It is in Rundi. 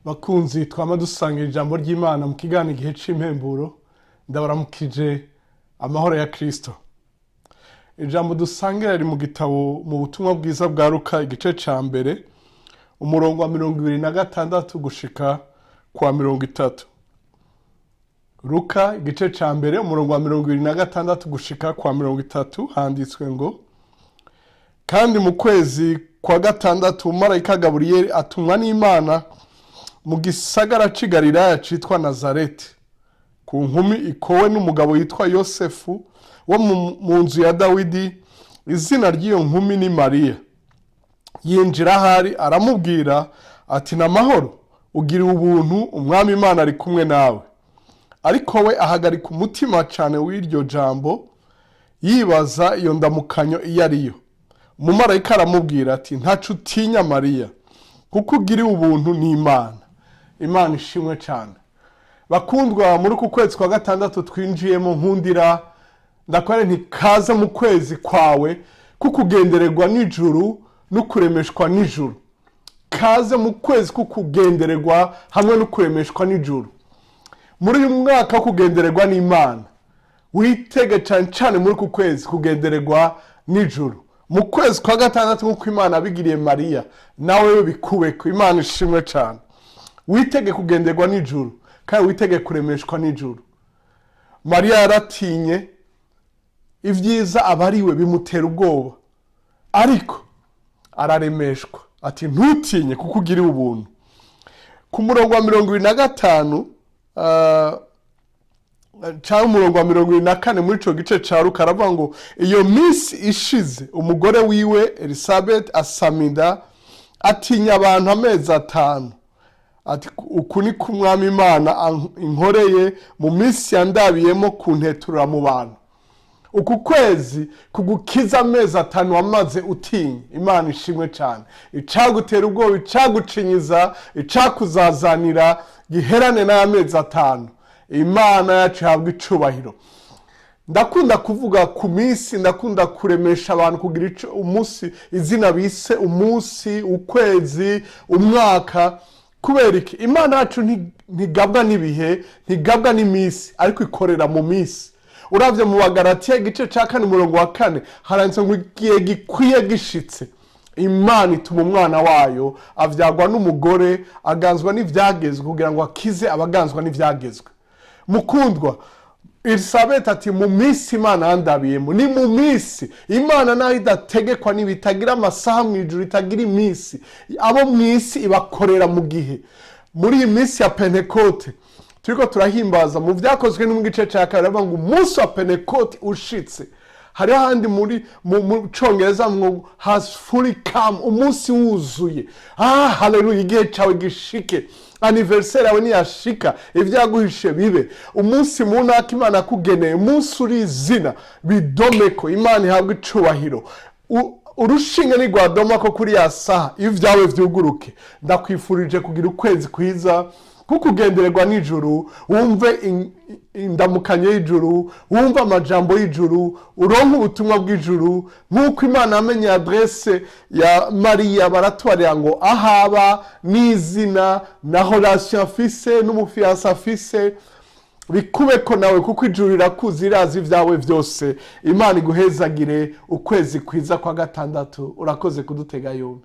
Bakunzi twama dusangira ijambo ry'Imana mu kiganiro Igihe c'Impemburo, ndabaramukije amahoro ya Kristo. Ijambo dusangira riri mu gitabo, mu Butumwa Bwiza bwa Luka, igice ca mbere, umurongo wa 26 gushika kwa 30. Luka igice ca mbere, umurongo wa 26 gushika kwa 30, handitswe ngo: "Kandi mu kwezi kwa gatandatu umumarayika Gaburiyeli atumwa n'Imana mu gisagara c'i Galilaya citwa Nazareti, ku nkumi ikowe n'umugabo yitwa Yosefu wo mu nzu ya Dawidi. Izina ry'iyo nkumi ni Mariya. Yinjira ahari, aramubwira ati: 'Ni amahoro, ugiriwe ubuntu, Umwami Imana ari kumwe nawe.' Ariko we ahagarika umutima cyane w'iryo jambo, yibaza iyo ndamukanyo iyo ari yo. Umumarayika aramubwira ati: 'Ntaco utinya, Mariya, kuko ugiriwe ubuntu n'Imana.'" Imana ishimwe cyane. Bakundwa, muri uku kwezi kwa gatandatu twinjiyemo, nkundira ndakore ntikaze mu kwezi kwawe kukugendererwa n'ijuru no kuremeshwa n'ijuru. Kaze mu kwezi kukugendererwa hamwe no kuremeshwa n'ijuru. Muri uyu mwaka wo kugendererwa n'Imana, witege cyane cyane muri uku kwezi kugendererwa n'ijuru mu kwezi kwa gatandatu, nk'uko Imana yabigiriye Mariya, nawe bikubeko. Imana ishimwe cyane. Witege kugenderwa n'ijuru kandi witege kuremeshwa n'ijuru. Mariya yaratinye, ibyiza aba ariwe bimutera ubwoba, ariko araremeshwa ati: "Ntutinye, kuko ugiriwe ubuntu." Ku murongo wa 25 cyangwa umurongo wa 24 muri icyo gice cya Luka, aravuga ngo: "Iyo minsi ishize, umugore wiwe Elizabeth asama inda, atinya abantu amezi 5, ati: 'Uku ni ko Umwami Imana inkoreye mu minsi yandabiyemo kunteturura mu bantu.'" Uku kwezi kugukiza amezi 5 wamaze utinya. Imana ishimwe cyane. Icagutera ubwoba, icagucinyiza, icakuzazanira, giherane n'amezi 5. Imana yacu ihabwa icubahiro. Ndakunda kuvuga ku minsi, ndakunda kuremesha abantu kugira ico umunsi, izina bise umunsi, ukwezi, umwaka. Kubera iki? Imana yacu ntigabwa n'ibihe, ntigabwa n'iminsi, ariko ikorera mu minsi. Uravye mu Bagaratiya igice ca 4, umurongo wa 4, haranditse ngo: "Igihe gikwiye gishitse, Imana ituma umwana wayo, avyagwa n'umugore, aganzwa n'ivyagezwe, kugira ngo akize abaganzwa n'ivyagezwe." Mukundwa, Elisabeth ati: "Mu minsi Imana yandabiyemo." Ni mu minsi Imana naho idategekwa n'ibitagira amasaha mu ijuru, itagira iminsi, abo mu isi ibakorera mu gihe. Muri iyi minsi ya Pentekote turiko turahimbaza, mu Vyakozwe no mu gice cya kabiri bavuga ngo: "Umunsi wa Pentekote ushitse." Hariho ahandi muri mu Congereza ngo "has fully come", umunsi wuzuye. Ah, haleluya! Igihe cyawe gishike, anniversaire yawe niyashika, ibyaguhishe bibe umunsi mu ntaka Imana yakugeneye, umunsi uri izina bidomeko. Imana ihabwa icubahiro. Urushinge ntigwadoma ko kuri ya saha ibyawe vyuguruke. Ndakwifurije kugira ukwezi kwiza kukugendererwa n'ijuru, wumve indamukanyo y'ijuru, wumve amajambo y'ijuru, uronke ubutumwa bw'ijuru. Nk'uko Imana yamenye adresse ya Mariya, baratubarira ngo ahaba n'izina na relation afise n'umu fiancé afise, bikube ko nawe, kuko ijuru rirakuzi, irazi ibyawe byose. Imana iguhezagire. Ukwezi kwiza kwa gatandatu. Urakoze kudutega yombi.